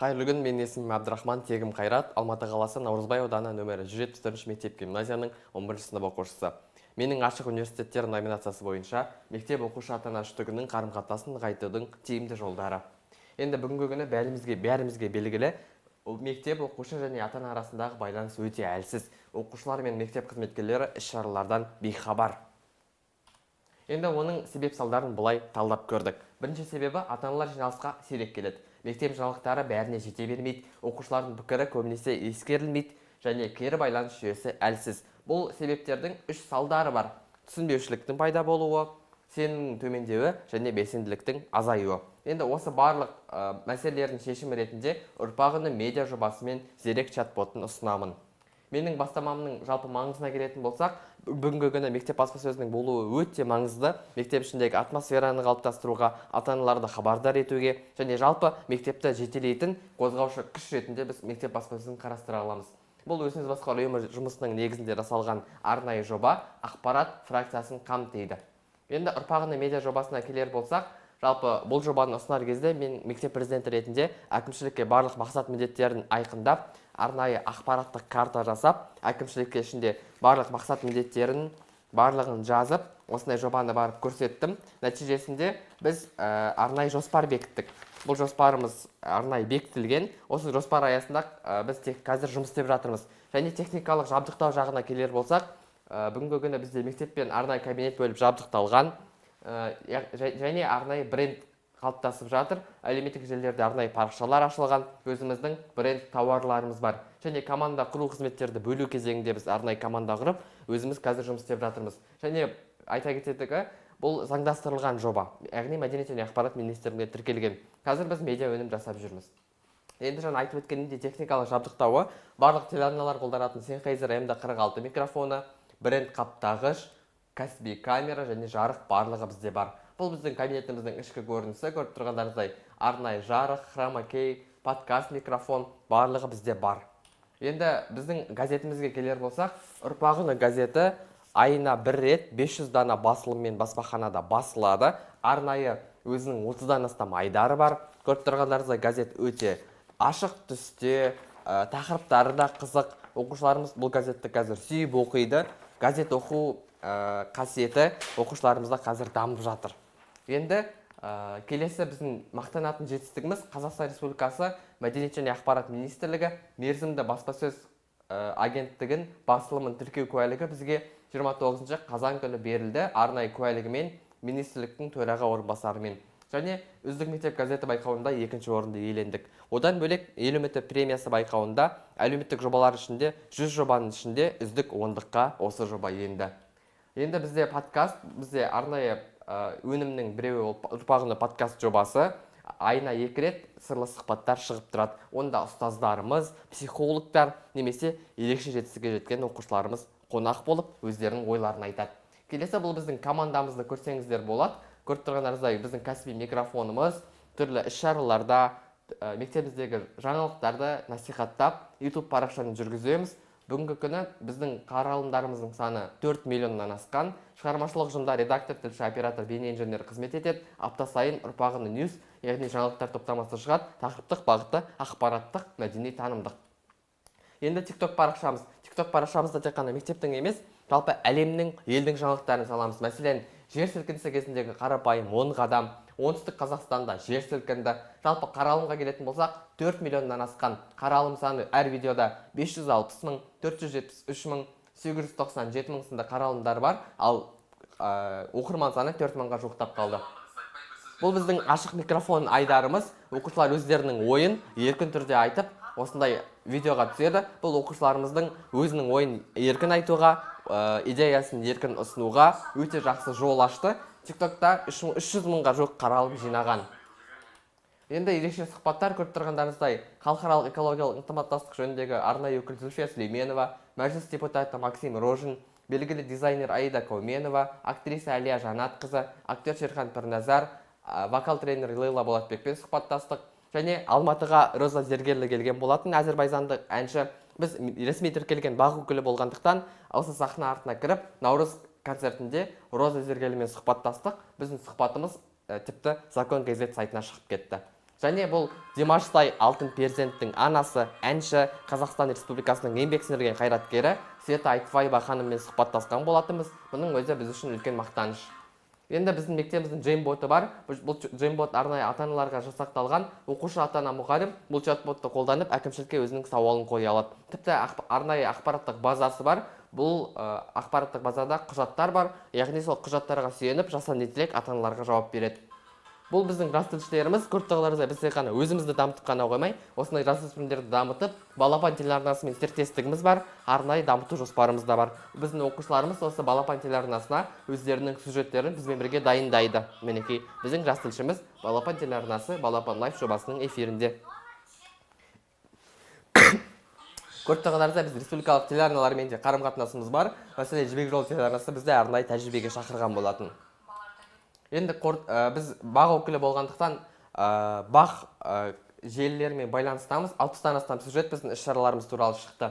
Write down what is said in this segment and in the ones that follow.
Қайырлы күн, менің есімім Әбдірахман, тегім Қайрат, Алматы қаласы Наурызбай ауданы нөмірі 174 мектеп гимназияның 11 сынып оқушысы. Менің «Ашық университеттер» номинациясы бойынша мектеп оқушы ата-ана үштігінің қарым-қатынасын нығайтудың тиімді жолдары. Енді бүгінгі күні бәрімізге белгілі, мектеп оқушы және ата-ана арасындағы байланыс өте әлсіз. Оқушылар мен мектеп қызметкерлері іс-шаралардан бейхабар. Енді оның себеп салдарын былай талдап көрдік. Бірінші себебі: ата-аналар жиналысқа сирек келеді. Мектеп жаңалықтары бәріне жете бермейді. Оқушылардың пікірі көбінесе ескерілмейді және кері байланыс жүйесі әлсіз. Бұл себептердің үш салдары бар: түсінбеушіліктің пайда болуы, сенімнің төмендеуі және белсенділіктің азаюы. Енді осы барлық мәселелердің шешімі ретінде «Ұрпақ үні» медиа жобасы мен «Зерек» чат-ботын ұсынамын. Менің бастамамның жалпы маңызына келетін болсақ, бүгінгі күні мектеп баспасөзінің болуы өте маңызды. Мектеп ішіндегі атмосфераны қалыптастыруға, ата аналарды хабардар етуге және жалпы мектепті жетелейтін қозғаушы күш ретінде біз мектеп баспасөзін қарастыра аламыз. Бұл өзін-өзі басқару ұйымы жұмысының негізінде жасалған арнайы жоба, ақпарат фракциясын қамтиды. Енді «Ұрпақ үні» медиа жобасына келер болсақ, жалпы бұл жобаны ұсынар кезде мен мектеп президенті ретінде әкімшілікке барлық мақсат міндеттерін айқындап, арнайы ақпараттық карта жасап, әкімшілікке ішінде барлық мақсат міндеттерін барлығын жазып, осындай жобаны барып көрсеттім. Нәтижесінде біз арнайы жоспар бекіттік. Бұл жоспарымыз арнайы бекітілген. Осы жоспар аясында біз тек қазір жұмыс істеп жатырмыз. Және техникалық жабдықтау жағына келер болсақ, бүгінгі күні бізде мектеппен арнайы кабинет бөліп жабдықталған және арнайы бренд қалыптасып жатыр. Әлеуметтік желілерде арнайы парақшалар ашылған, өзіміздің бренд тауарларымыз бар. Және команда құру, қызметтерді бөлу кезеңінде біз арнайы команда құрып, өзіміз қазір жұмыс істеп жатырмыз. Және айта кететігі, бұл заңдастырылған жоба, яғни Мәдениет және ақпарат министрлігінде тіркелген. Қазір біз медиа өнім жасап жүрміз. Енді жаңа айтып өткенімдей, техникалық жабдықтауы: барлық телеарналар қолданатын Sennheiser MD 46 микрофоны, бренд қаптағыш, кәсіби камера және жарық, барлығы бізде бар. Бұл біздің кабинетіміздің ішкі көрінісі. Көріп тұрғандарыңыздай, арнайы жарық, хромакей, подкаст микрофон, барлығы бізде бар. Енді біздің газетімізге келер болсақ, «Ұрпақ үні» газеті айына бір рет 500 дана басылыммен баспаханада басылады. Арнайы өзінің 30-дан астам айдары бар. Көріп тұрғандарыңыздай, газет өте ашық түсте, тақырыптары да қызық. Оқушыларымыз бұл газетті қазір сүйіп оқиды. Газет оқу қасиеті оқушыларымызда қазір дамып жатыр. Енді келесі біздің мақтанатын жетістігіміз: Қазақстан Республикасы Мәдениет және ақпарат министрлігі мерзімді баспасөз агенттігін басылымын тіркеу куәлігі бізге 29 қазан күні берілді, арнайы куәлігімен, министрліктің төраға орынбасарымен. Және «Үздік мектеп газеті» байқауында екінші орынды иелендік. Одан бөлек, «Ел үміті» премиясы байқауында әлеуметтік жобалар ішінде 100 жобаның ішінде үздік ондыққа осы жоба енді. Енді бізде подкаст, бізде арнайы өнімнің біреуі, ол «Ұрпақ үні» подкаст жобасы. Айына екі рет сырлы сұхбаттар шығып тұрады. Онда ұстаздарымыз, психологтар немесе ерекше жетістікке жеткен оқушыларымыз қонақ болып, өздерінің ойларын айтады. Келесі бұл біздің командамызды көрсеңіздер болады. Көріп тұрғандарыңыздай, біздің кәсіби микрофонымыз. Түрлі іс шараларда мектебіміздегі жаңалықтарды насихаттап, YouTube парақшаны жүргіземіз. Бүгінгі күні біздің қаралымдарымыздың саны 4 миллионнан асқан. Шығармашылық ұжымда редактор, тілші, оператор, бейне инженер қызмет етеді. Апта сайын «Ұрпақ үні ньюс», яғни жаңалықтар топтамасы шығады, тақырыптық бағытта: ақпараттық, мәдени, танымдық. Енді TikTok парақшамыз. TikTok парақшамызда тек қана мектептің емес, жалпы әлемнің, елдің жаңалықтарын саламыз. Мәселен, жер сілкінісі кезіндегі қарапайым 10 қадам, Оңтүстік Қазақстанда жер сілкінді. Жалпы қаралымға келетін болсақ, 4 миллионнан асқан қаралым саны әр видеода 560 мың, 473 мың, 897 мың сынды қаралымдар бар. Ал оқырман саны 4 мыңға жуықтап қалды. Бұл біздің ашық микрофон айдарымыз. Оқушылар өздерінің ойын еркін түрде айтып, осындай видеоға түседі. Бұл оқушыларымыздың өзінің ойын еркін айтуға, идеясын еркін ұсынуға өте жақсы жол ашты. Тиктокта 300 мыңға жуық қаралым жинаған. Енді ерекше сұхбаттар: көріп тұрғандарыңыздай, халықаралық экологиялық ынтымақтастық жөніндегі арнайы өкіл Зүлфия Сүлейменова, Мәжіліс депутаты Максим Рожин, белгілі дизайнер Аида Кауменова, актриса Әлия Жанатқызы, актер Шерхан Пірназар, вокал тренер Лейла Болатбекпен сұхбаттастық. Және Алматыға Роза Зергерлі келген болатын, әзірбайжандық әнші. Біз ресми тіркелген БАҚ өкілі болғандықтан, осы сахна артына кіріп, Наурыз концертінде Роза Зергерлімен сұхбаттастық. Біздің сұхбатымыз тіпті Закон kz сайтына шығып кетті. Және бұл Димаштай алтын перзенттің анасы, әнші, Қазақстан Республикасының еңбек сіңірген қайраткері Света Айтбаева ханыммен сұхбаттасқан болатынбыз. Бұның өзі біз үшін үлкен мақтаныш. Енді біздің мектебіміздің джеймботы бар. Бұл джеймбот арнайы ата-аналарға жасақталған. Оқушы, ата-ана, мұғалім бұл чат-ботты қолданып, әкімшілікке өзінің сауалын қоя алады. Тіпті арнайы ақпараттық базасы бар. Бұл ақпараттық базада құжаттар бар, яғни сол құжаттарға сүйеніп, жасанды интеллект ата-аналарға жауап береді. Бұл біздің жас тілшілеріміз. Көріп тұрғандарыңыздай, біз тек қана өзімізді дамытып қана қоймай, осындай жасөспірімдерді дамытып, Балапан телеарнасымен серіктестігіміз бар, арнайы дамыту жоспарымыз да бар. Біздің оқушыларымыз осы Балапан телеарнасына өздерінің сюжеттерін бізбен бірге дайындайды. Мінекей, біздің жас тілшіміз Балапан телеарнасы Балапан Лайф жобасының эфирінде. Көріп тұрғандарыңыздай, біз республикалық телеарналармен де қарым қатынасымыз бар. Мәселен, Жібек жолы телеарнасы бізді арнайы тәжірибеге шақырған болатын. Енді біз БАҚ өкілі болғандықтан, БАҚ желілерімен байланыстамыз. 60-тан астам сюжет біздің іс шараларымыз туралы шықты.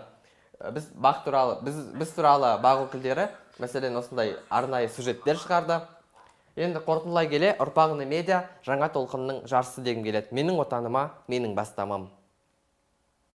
Біз БАҚ туралы, біз туралы БАҚ өкілдері, мәселен, осындай арнайы сюжеттер шығарды. Енді қорытындылай келе, Ұрпағына медиа жаңа толқынның жаршысы дегім келеді. Менің отаныма, менің бастамам.